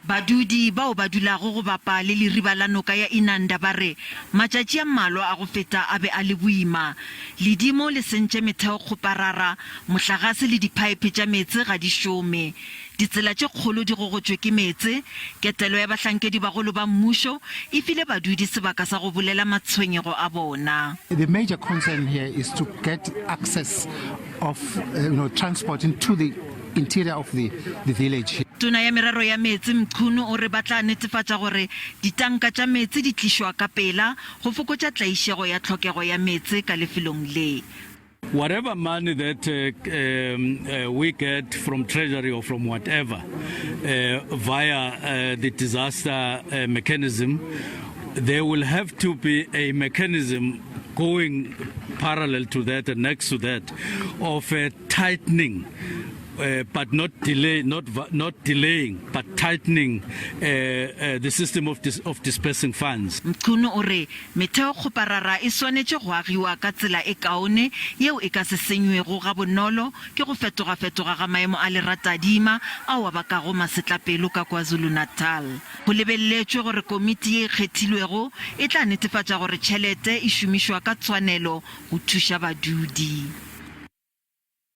Badudi bao ba dulago go bapa le leriba la noka ya Inanda ba re matšatši a mmalwa a go feta a be a le boima. Ledimo le sentše metheokgoparara, mohlagase le diphaephe tša meetse ga di šome. Ditsela tše kgolo di gogotšwe ke meetse. Ketelo ya bahlankedibagolo ba mmušo e file badudi sebaka sa go bolela matshwenyego a bona. The major concern here is to get access of you know transport into the interior of the the village. Tona ya Merero ya Meetse Mchunu o re ba tla netefatša gore ditanka tša meetse di tlišwa ka pela go fokotša tlaišego ya tlhokego ya meetse ka lefelong le. Whatever money that we get from treasury or from whatever via the disaster mechanism, there will have to be a mechanism going parallel to that and next to that of tightening uh, but not delay not not delaying but tightening uh, uh, the system of dis of dispersing funds. Mchunu o re metheokgoparara e swanetše go agiwa ka tsela e kaone yeo e ka se senywego gabonolo ke go fetogafetoga ga maemo a leratadima ao a bakago masetlapelo ka KwaZulu-Natal. Go lebelletšwe gore komiti ye e kgethilwego e tla netefatša gore tšhelete e šomišwa ka tshwanelo go thuša badudi.